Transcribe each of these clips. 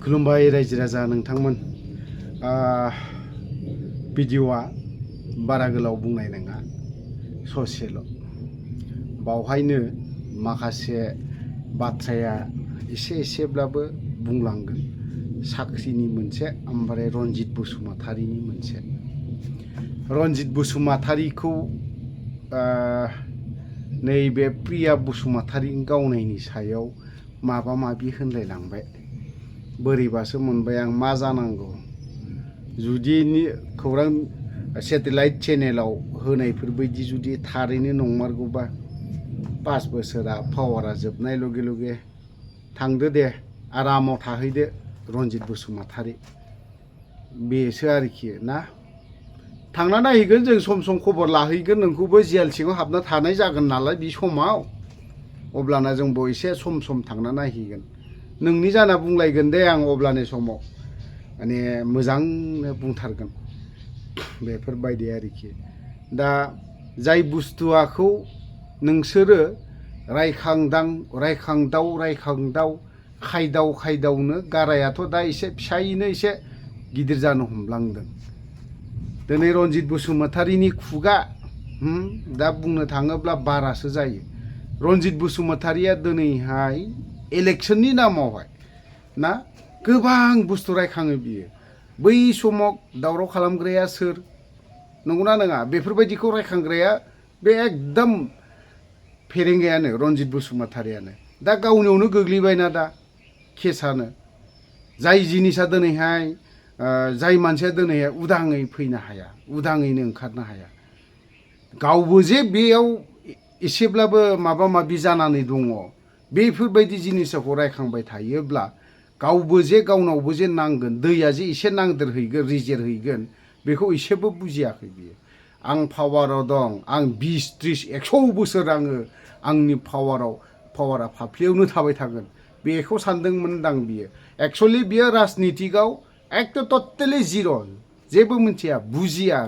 खुलुमबाय रायजो राजा नोंथांमोन भिडिअआ बारा गोलाव बुंनाय नङा ससेल' बावहायनो माखासे बाथ्राया एसेब्लाबो बुंलांगोन साख्रिनि मोनसे ओमफ्राय रनजित बसुमतारीनि मोनसे रनजित बसुमतारीखौ नैबे प्रिया बसुमतारी गावनायनि सायाव माबा माबि होनलायलांबाय बोरैबासो मोनबाय आं मा जानांगौ जुदि खौरां सेटेलाइट चेनेलाव होनायफोरबायदि जुदि थारैनो नंमारगौबा 5 बोसोरा पावारा जोबनाय लगे लगे थांदो दे आरामाव थाहैदो रनजित बसुमतारी बेसो आरोखि ना थांना नायहैगोन जों सम खबर लाहैगोन नोंखौबो जेल सिङाव हाबना थानाय जागोन नालाय बे समाव अब्लाना जोंबो एसे सम थांना नायहैगोन नोंनि जाना बुंलायगोन दे आं अब्लानि समाव माने मोजांनो बुंथारगोन बेफोरबायदि आरोखि दा जाय बुस्थुआखौ नोंसोरो रायखांदाव खायदावनो गारायाथ' दा एसे फिसायैनो एसे गिदिर जानो हमलांदों दिनै रनजित बसुमतारीनि खुगा दा बुंनो थाङोब्ला बारासो जायो रनजित बसुमतारीया दिनैहाय इलेक्शननि नामावहाय ना गोबां बुस्थु रायखाङो बियो बै समाव दावराव खालामग्राया सोर नंगौना नङा बेफोरबायदिखौ रायखांग्राया बे एकदम फेरेंगायानो रनजित बसुमतारीयानो दा गावनियावनो गोग्लैबायना दा केसानो जाय जिनिसा दिनैहाय जाय मानसिया दिनैहाय उदाङै फैनो हाया उदाङैनो ओंखारनो हाया गावबो जे बेयाव एसेब्लाबो माबा माबि जानानै दङ बेफोरबायदि जिनिसखौ रायखांबाय थायोब्ला गावबो जे गावनावबो जे नांगोन दैया जे एसे नांदेरहैगोन रिजेरहैगोन बेखौ एसेबो बुजियाखै बियो आं पावाराव दं आं 20-30-100 बोसोर आङो आंनि पावारा फाफ्लियावनो थाबाय थागोन बेखौ सानदोंमोनदां बियो एक्सुअलि बियो राजनितिकआव एकदम टटेलि जिर' जेबो मिथिया बुजिया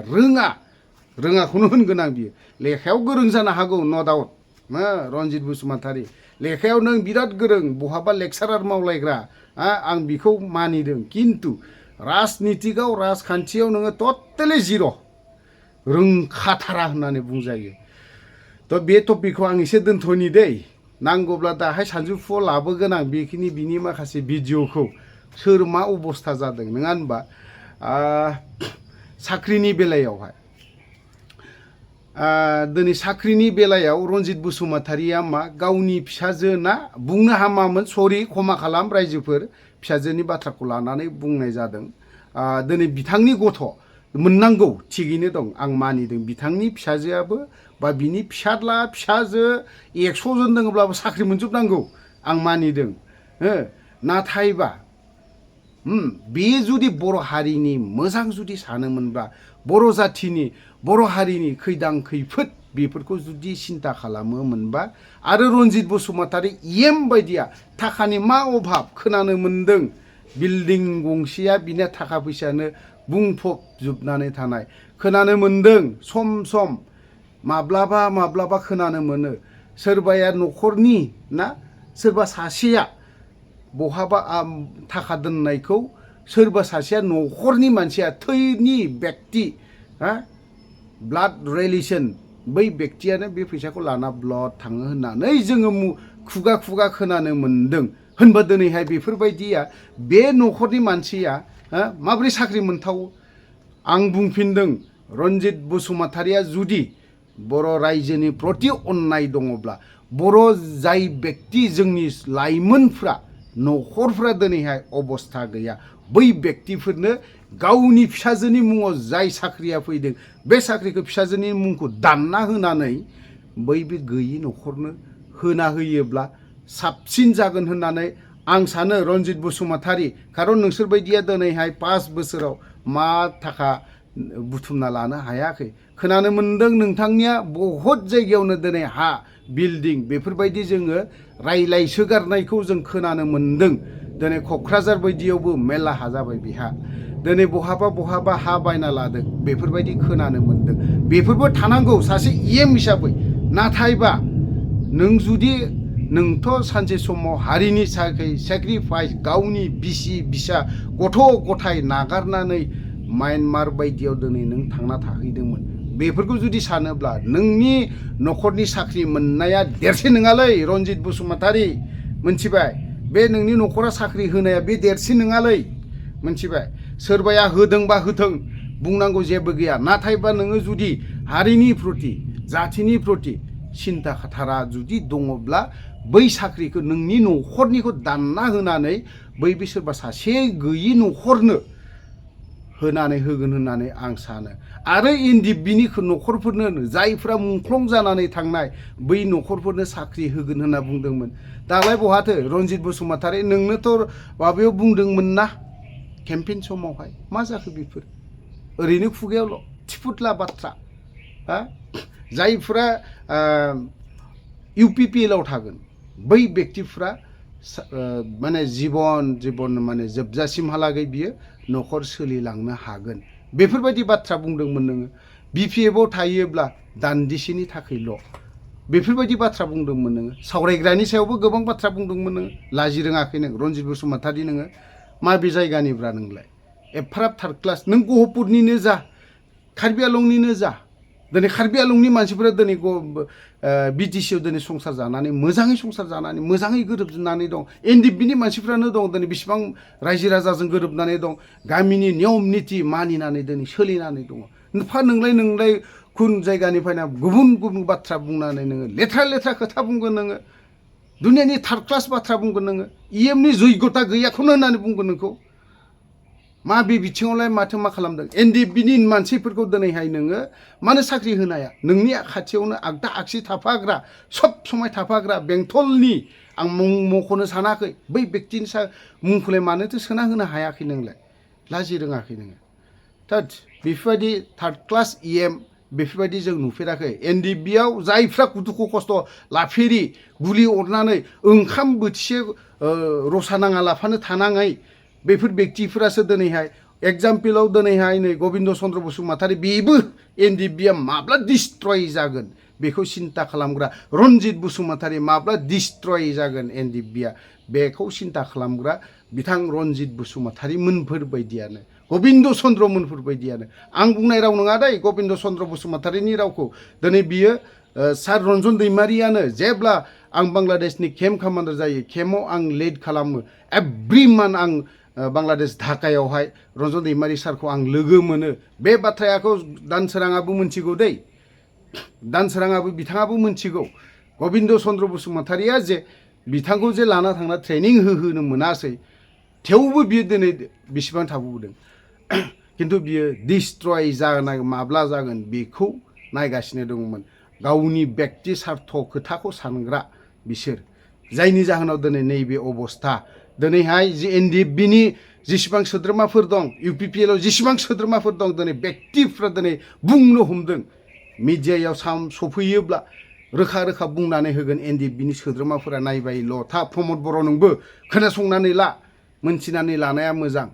रोङाखौनो होनगोन आं बियो लेखायाव गोरों जानो हागौ न' डाउट रनजित बसुमतारी लेखायाव नों बिराद गोरों बहाबा लेक्सारार मावलायग्रा आं बेखौ मानिदों किन्तु राजनितिकआव राजखान्थियाव नोङो टटेलि जिर' रोंखाथारा होननानै बुंजायो थ' बे टपिकखौ आं एसे दोनथ'नि दै नांगौब्ला दाहाय सानजौफुआव लाबोगोन आं बेखिनि बिनि माखासे भिडिअखौ सोर मा अबस्था जादों नङा होनबा साख्रिनि बेलायावहाय दिनै साख्रिनि बेलायाव रनजित बसुमतारीया मा गावनि फिसाजो ना बुंनो हामामोन सरि क्षमा खालाम रायजोफोर फिसाजोनि बाथ्राखौ लानानै बुंनाय जादों दिनै बिथांनि गथ' मोननांगौ थिगैनो दं आं मानिदों बिथांनि फिसाजोआबो बा बिनि फिसाज्ला फिसाजो 100 जन दङब्लाबो साख्रि मोनजोबनांगौ आं मानिदों नाथायबा बे जुदि बर' हारिनि मोजां जुदि सानोमोनब्ला बर' जाथिनि बर' हारिनि खैदां खैफोद बेफोरखौ जुदि सिन्था खालामोमोनबा आरो रनजित बसुमतारी एम बायदिया थाखानि मा अभाब खोनानो मोन्दों बिल्डिं गंसेया बिना थाखा फैसानो बुंफबजोबनानै थानाय खोनानो मोन्दों सम माब्लाबा खोनानो मोनो सोरबाया न'खरनि ना सोरबा सासेया बहाबा थाखा दोननायखौ सोरबा सासेया न'खरनि मानसिया थैनि व्यक्ति ब्लाड रिलेसन बै व्यक्तियानो बे फैसाखौ लाना ब्लड थाङो होननानै जोङो खुगा खोनानो मोन्दों होनबा दिनैहाय बेफोरबायदिया बे न'खरनि मानसिया माबोरै साख्रि मोनथावो आं बुंफिनदों रनजित बसुमतारीया जुदि बर' रायजोनि प्रति अननाय दङब्ला बर' जाय व्यक्ति जोंनि लाइमोनफ्रा न'खरफ्रा दिनैहाय अबस्था गैया बै व्यक्तिफोरनो गावनि फिसाजोनि मुङाव जाय साख्रिया फैदों बे साख्रिखौ फिसाजोनि मुंखौ दानना होनानै बै बे गैयि न'खरनो होना होयोब्ला साबसिन जागोन होननानै आं सानो रनजित बसुमतारी खारन नोंसोरबायदिया दिनैहाय 5 बोसोराव मा थाखा बुथुमना लानो हायाखै खोनानो मोन्दों नोंथांनिया बहुद जायगायावनो दिनै हा बिल्डिं बेफोरबायदि जोङो रायलायसोगारनायखौ जों खोनानो मोन्दों दिनै क'क्राझार बायदियावबो मेरला हा जाबाय बिहा दिनै बहाबा हा बायना लादों बेफोरबायदि खोनानो मोन्दों बेफोरबो थानांगौ सासे एम हिसाबै नाथायबा नों जुदि नोंथ' सानसे समाव हारिनि थाखाय सेक्रिफाइस गावनि बिसि बिसा गथ' गथाय नागारनानै म्यानमार बायदियाव दिनै नों थांना थाहैदोंमोन बेफोरखौ जुदि सानोब्ला नोंनि न'खरनि साख्रि मोननाया देरसिन नङालै रनजित बसुमतारी मोनथिबाय बे नोंनि न'खरा साख्रि होनाया बे देरसिन नङालै मोनथिबाय सोरबाया होदोंबा होथों बुंनांगौ जेबो गैया नाथायबा नोङो जुदि हारिनि प्रति जाथिनि प्रति सिन्ता खाथारा जुदि दङब्ला बै साख्रिखौ नोंनि न'खरनिखौ दानना होनानै बै सोरबा सासे गैयि न'खरनो होनानै होगोन होननानै आं सानो आरो एनडिएफबिनि न'खरफोरनो जायफ्रा मुंख्लं जानानै थांनाय बै न'खरफोरनो साख्रि होगोन होनना बुंदोंमोन दालाय बहाथो रनजित बसुमतारी नोंनोथ' माबायाव बुंदोंमोन ना केम्पेइन समावहाय मा जाखो बेफोर ओरैनो खुगायावल' थिफुथला बाथ्रा जायफ्रा इउपिपिएलआव थागोन बै बेक्तिफ्रा माने जीवन माने जोबजासिमहालागै बियो न'खर सोलिलांनो हागोन बेफोरबायदि बाथ्रा बुंदोंमोन नोङो बिपिएफआव थायोब्ला दान्दिसेनि थाखायल' बेफोरबायदि बाथ्रा बुंदोंमोन नोङो सावरायग्रानि सायावबो गोबां बाथ्रा बुंदोंमोन नोङो लाजि रोङाखै नों रनजित बसुमतारी नोङो माबे जायगानिब्रा नोंलाय एफाराब थार्द क्लास नों गहपुरनिनो जा कार्बि आलंनिनो जा दिनै कार्बि आलंनि मानसिफोरा दिनै बिटिसिआव दिनै संसार जानानै मोजाङै संसार जानानै मोजाङै गोरोबनानै दं एनडिएफबिनि मानसिफ्रानो दं दिनै बेसेबां रायजो राजाजों गोरोबनानै दं गामिनि नियम निति मानिनानै दिनै सोलिनानै दङ नोंलाय खुन जायगानिफ्राय गुबुन गुबुन बाथ्रा बुंनानै नोङो लेथ्रा खोथा बुंगोन नोङो दुनियानि थार्द क्लास बाथ्रा बुंगोन नोङो इएमनि जयगता गैयाखौनो होननानै बुंगोन नोंखौ मा बे बिथिङावलाय माथो मा खालामदों एनडिएफबिनि मानसिफोरखौ दिनैहाय नोङो मानो साख्रि होनाया नोंनि खाथियावनो आगदा आगसि थाफाग्रा सब समाय थाफाग्रा बेंटलनि आं मुं मख'नो सानाखै बै बेक्तिनि मुंखौलाय मानोथो सोना होनो हायाखै नोंलाय लाजि रोङाखै नोङो थोद बेफोरबायदि थार्द क्लास इएम बेफोरबायदि जों नुफेराखै एनडिएफबियाव जायफ्रा दुखु खस्थ' लाफेरि गुलि अरनानै ओंखाम बोथिसे रसा नाङा लाफानो थानाङै बेफोर बेक्तिफोरासो दिनैहाय एगजामपोलाव दिनैहाय नै गबिन्द चन्द्र बसुमतारी बेबो एनडिएफबिया माब्ला डिस्ट्रय जागोन बेखौ सिन्ता खालामग्रा रनजित बसुमतारी माब्ला डिस्ट्रय जागोन एनडिएफबिया बेखौ सिन्ता खालामग्रा बिथां रनजित बसुमतारी मोनफोर बायदियानो गबिन्द चन्द्र मोनफोर बायदियानो आं बुंनाय राव नङा दै गबिन्द चन्द्र बसुमतारीनि रावखौ दिनै बियो सार रन्जन दैमारियानो जेब्ला आं बांलादेशनि केम्प कामान्डार जायो केम्पआव आं लिड खालामो एभ्रि मान्थ आं बांलादेश ढाकायावहाय रन्जन दैमारि सारखौ आं लोगो मोनो बे बाथ्राखौ दानसोराङाबो मोनथिगौ दै दानसोराङाबो बिथाङाबो मोनथिगौ गबिन्द चन्द्र बसुमतारीया जे बिथांखौ जे लाना थांना ट्रेनिं होनो मोनासै थेवबो बियो दिनै बेसेबां थाबोदों खिन्थु बियो डिस्ट्रय जानाय माब्ला जागोन बेखौ नायगासिनो दंमोन गावनि बेक्ति सार्थ खोथाखौ सानग्रा बिसोर जायनि जाहोनाव दिनै नैबे अबस्था दिनैहाय जे एनडिएफबिनि जेसेबां सोद्रोमाफोर दं इउपिपिएलआव जेसेबां सोद्रोमाफोर दं दिनै बेक्तिफ्रा दिनै बुंनो हमदों मिडियायाव सफैयोब्ला रोखा रोखा बुंनानै होगोन एनडिएफबिनि सोद्रोमाफोरा नायबायल' था प्रमद बर' नोंबो खोनासंनानै ला मोनथिनानै लानाया मोजां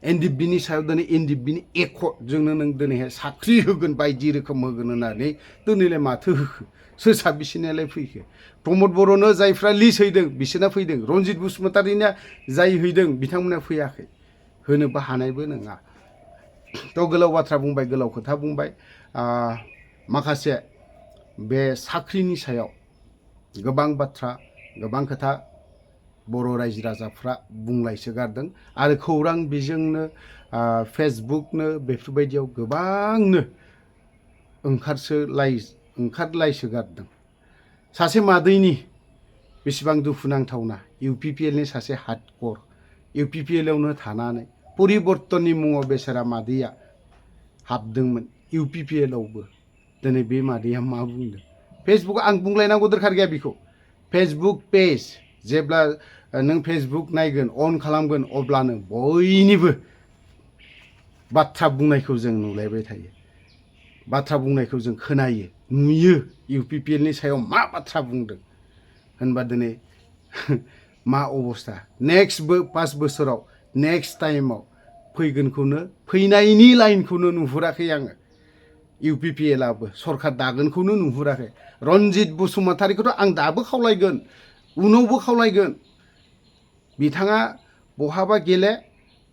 एनडिएफबिनि सायाव दिनै एनडिएफबिनि एकटजोंनो नों दिनैहाय साख्रि होगोन बायदि रोखोम होगोन होननानै दिनैलाय माथो होखो सोर साबेसेनियालाय फैखो प्रमद बर'नो जायफ्रा लिस्ट हैदों बिसोरना फैदों रनजित बसुमतारीना जाय हैदों बिथांमोना फैयाखै होनोबो हानायबो नङा थ' गोलाव बाथ्रा बुंबाय गोलाव खोथा बुंबाय माखासे बे साख्रिनि सायाव गोबां बाथ्रा गोबां खोथा बर' रायजो राजाफ्रा बुंलायसोगारदों आरो खौरां बिजोंनो फेसबुकनो बेफोरबायदियाव गोबांनो ओंखारलायसोगारदों सासे मादैनि बेसेबां दुखुनांथावना इउपिपिएलनि सासे हार्डकर इउपिपिएलआवनो थानानै परिबर्तननि मुङाव बेसारा मादैया हाबदोंमोन इउपिपिएलआवबो दिनै बे मादैया मा बुंदों फेसबुक आं बुंलायनांगौ दरखार गैया बेखौ फेसबुक पेज जेब्ला नों फेसबुक नायगोन अन खालामगोन अब्लानो बयनिबो बाथ्रा बुंनायखौ जों नुलायबाय थायो बाथ्रा बुंनायखौ जों खोनायो नुयो इउपिपिएलनि सायाव मा बाथ्रा बुंदों होनबा दिनै मा अबस्था नेक्स्ट 5 बोसोराव नेक्स्ट टाइमाव फैनायनि लाइनखौनो नुहुराखै आङो इउपिपिएलआबो सरकार दागोनखौनो नुहुराखै रनजित बसुमतारीखौथ' आं दाबो खावलायगोन उनावबो खावलायगोन बिथाङा बहाबा गेले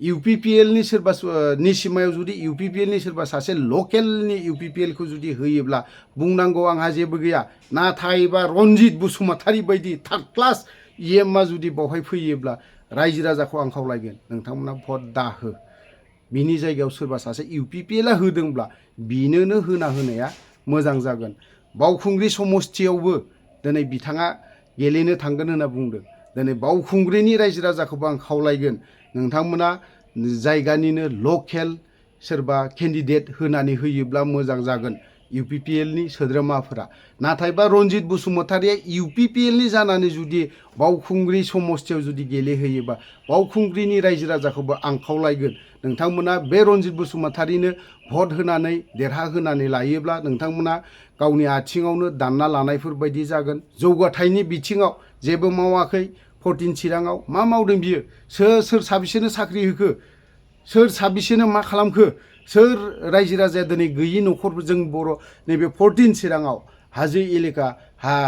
UPPL नि सोरबा निसिमायाव जुदि UPPL नि सोरबा सासे लकेलनि UPPL खौ जुदि होयोब्ला बुंनांगौ आंहा जेबो गैया नाथायबा रनजित बसुमतारी बायदि थार्ड क्लास EMआ जुदि बावहाय फैयोब्ला रायजो राजाखौ आं खावलायगोन नोंथांमोना भट दाहो बिनि जायगायाव सोरबा सासे UPPLआ होदोंब्ला बिनोनो होनाया मोजां जागोन बावखुंग्रि समस्थियावबो दिनै बिथाङा गेलेनो थांगोन होनना बुंदों दिनै बावखुंग्रिनि रायजो राजाखौबो आं खावलायगोन नोंथांमोना जायगानिनो लकेल सोरबा केन्डिडेट होनानै होयोब्ला मोजां जागोन UPPL नि सोद्रोमाफोरा नाथायबा रनजित बसुमतारीया UPPL नि जानानै जुदि बावखुंग्रि समस्थियाव जुदि गेलेहैयोबा बावखुंग्रिनि रायजो राजाखौबो आं खावलायगोन नोंथांमोना बे रनजित बसुमतारीनो भट होनानै देरहाहोनानै लायोब्ला नोंथांमोना गावनि आथिङावनो दानना लानायफोर बायदि जागोन जौगाथायनि बिथिङाव जेबो मावाखै 14 चिराङाव मा मावदों बियो सोर साबेसेनो साख्रि होखो सोर साबेसेनो मा खालामखो सोर रायजो राजाया दिनै गैयि न'खर जों बर' नैबे 14 चिराङाव हाजो एलेका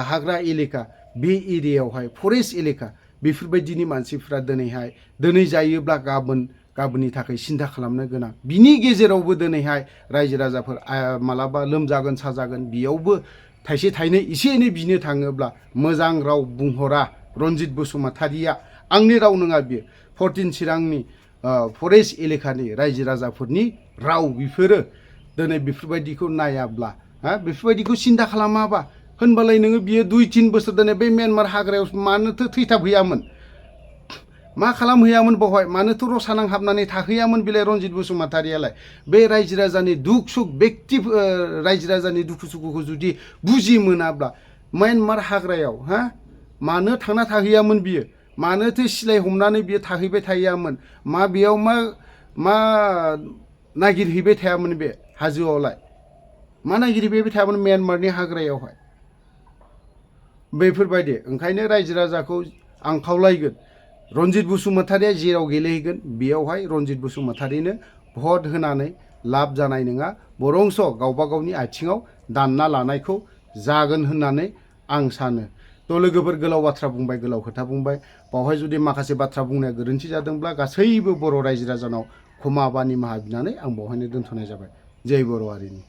हाग्रा एलेका बे एरियायावहाय फरेस्ट एलेका बेफोरबायदिनि मानसिफ्रा दिनै जायोब्ला गाबोननि थाखाय सिन्था खालामनो गोनां बिनि गेजेरावबो दिनैहाय रायजो राजाफोर मालाबा लोमजागोन साजागोन बेयावबो थाइसे थाइनै एसे एनै बिनो थाङोब्ला मोजां राव बुंहरा रनजित बसुमतारीया आंनि राव नङा बियो 14 चिरांनि फरेस्ट एलेकानि रायजो राजाफोरनि राव बेफोरो दिनै बेफोरबायदिखौ नायाब्ला बेफोरबायदिखौ सिन्था खालामाबा होनबालाय नोङो बियो 2-3 बोसोर दिनै बे म्यानमार हाग्रायाव मानोथो थैथाबहैयामोन मा खालामहैयामोन बावहाय मानोथ' रसा नांहाबनानै थाहैयामोन बेलाय रनजित बसुमतारीयालाय बे रायजो राजानि दुख सुख रायजो राजानि दुखु सुखुखौ जुदि बुजि मोनाब्ला म्यानमार हाग्रायाव मानो थांना थाहैयामोन बियो मानोथो सिलाय हमनानै बियो थाहैबाय थाहैयामोन बेयाव मा नागिरहैबाय थायामोन बे हाजोआवलाय मा नागिरहैबाय थायामोन म्यानमारनि हाग्रायावहाय बेफोरबायदि ओंखायनो रायजो राजाखौ आं खावलायगोन रनजित बसुमतारीया जेराव गेलेहैगोन बेयावहाय रनजित बसुमतारीनो भट होनानै लाब जानाय नङा बरंस गावबा गावनि आथिङाव दानना लानायखौ जागोन होननानै आं सानो थ' लोगोफोर गोलाव बाथ्रा बुंबाय गोलाव खोथा बुंबाय बावहाय जुदि माखासे बाथ्रा बुंनाया गोरोन्थि जादोंब्ला गासैबो बर' रायजो राजानाव क्षमा बा निमाहा बिनानै आं बावहायनो दोनथ'नाय जाबाय जय बर' हारिनि